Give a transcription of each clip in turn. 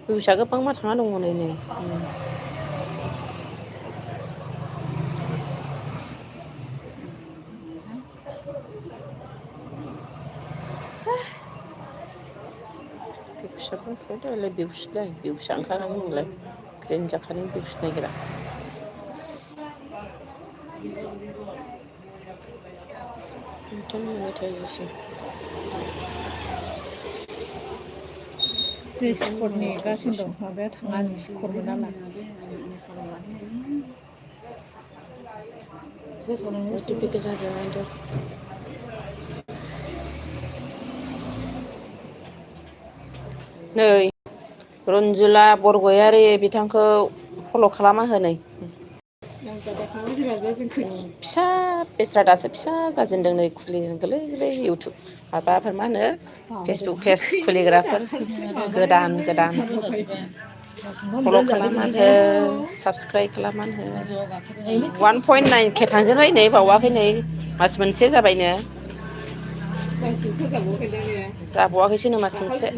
भिउसआ गोबां मा थांना दङ नै भिउसआ ओंखाराखै नोंलाय ग्रेन जाखानाय भिउस नायग्रा नोंथांनि मेथाइसो सिकरनि गासिनो दं माबाया थाङा सिकरमोन नालाय नटिफिकेसन रिमाइन्डार नै रन्जुला बरगयारि बिथांखौ फल' खालामा होनै फिसा बेस्रा दासो फिसा जाजेनदों नै खुलिनो गोरलै गोरलै इउटुब माबाफोर मा होनो फेसबुक पेज खुलिग्राफोर गोदान फल' खालामनानै हो साबसक्राइब खालामनानै हो 1.9K थांजेनबाय नै बावाखै नै मास मोनसे जाबायनो जाबावाखैसोनो मास मोनसे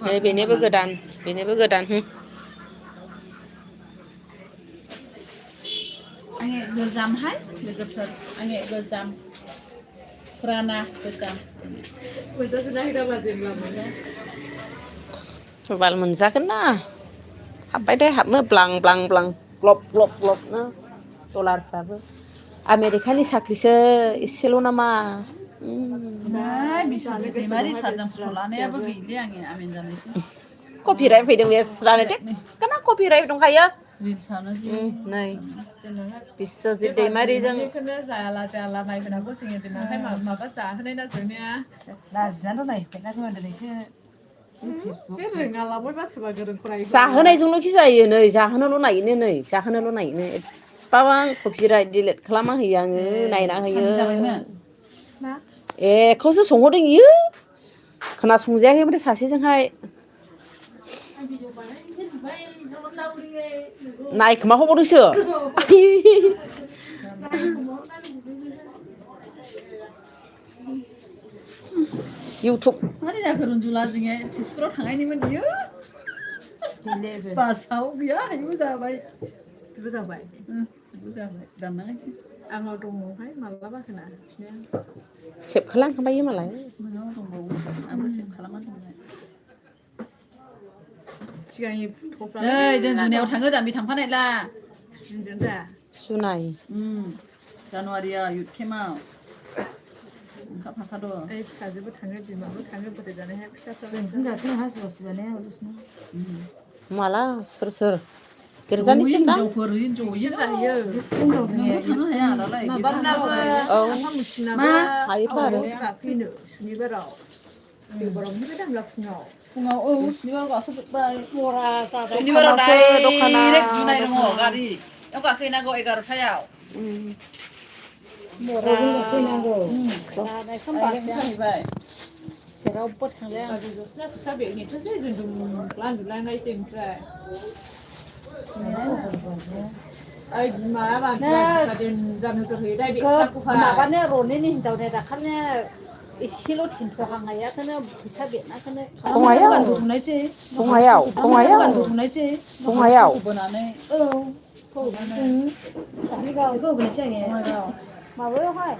नै बेनोबो गोदान आंनि गोजामहाय लोगोफोर आंनि गोजाम फुराना गोजाम बाल मोनजागोन ना हाबबाय दे हाबनो ब्लां ब्लां ब्लां ग्लब ग्लब ग्लबनो डलारफ्राबो आमेरिकानि साख्रिसो एसेल' नामा कपिराइट फैदों बेस्रानो थिगखोना कपिराइट दंखायो नै बिस्वजित दैमारिजों जाला नायफैनांगौ जोङो दिनैहाय माबा जाहोनाय ना जोंनिया लाजिनाल' नायफैनांगौ दिनैसो जाहोनायजोंल'खि जायो नै जाहोनोल' नायनो एफाबां कपिराइट डिलेट खालामना होयो आङो नायना होयो एखौसो सोंहरदों इयो खोनासंजायाखै ओमफ्राय सासेजोंहाय नायखोमा हरबावदोंसो इउटुब मारै जाखो रन्जुला जोङो तेजपुराव थांनायनिमोन बियो बासाव गैया इबो जाबाय दाननाङासै आंनाव दङहाय माब्लाबा होना सेभ खालामखांबाय मालाय नोंनाव दंबावो आंबो सेभ खालामना दोनबाय सिगांनि नै जों जुनायाव थाङो जामबि थांफानायला जोंजों दा सुनाय जानुवारियाव इउथ केम्पआव ओंखारफाखाद' ओइ फिसाजोबो थाङो बिमाबो थाङो बोराय जानायहाय फिसाफोर हाजिरासो बानाया माला सोर जयै गिर्जानिसिम दां हिनजावफोर जयै जाहैयो थांनो हाया दालाय औ हायोथ' आरो गाखोनो सुनिबाराव देवबारावनिफ्राय दामला फुङाव औ सुनिबाराव गाखोजोब्बाय सुनिबाराव दखानावसो दखाना डाइरेक्ट जुनाय दङ गारि बेयाव गाखोहैनांगौ 11थायाव जाहैबाय जेरावबो थांजाया फैसा बेगनिथ'सै जों उन्दुलांनायसै ओमफ्राय ओइ बिमाया मानसिया नोजोर होयो दा माबानो रनेनि हिनजावनि दाखालिनो एसेल' थेन्थ'हांनायाखौनो फैसा बेदनाखौनो बङायाव बोनानै माबायावहाय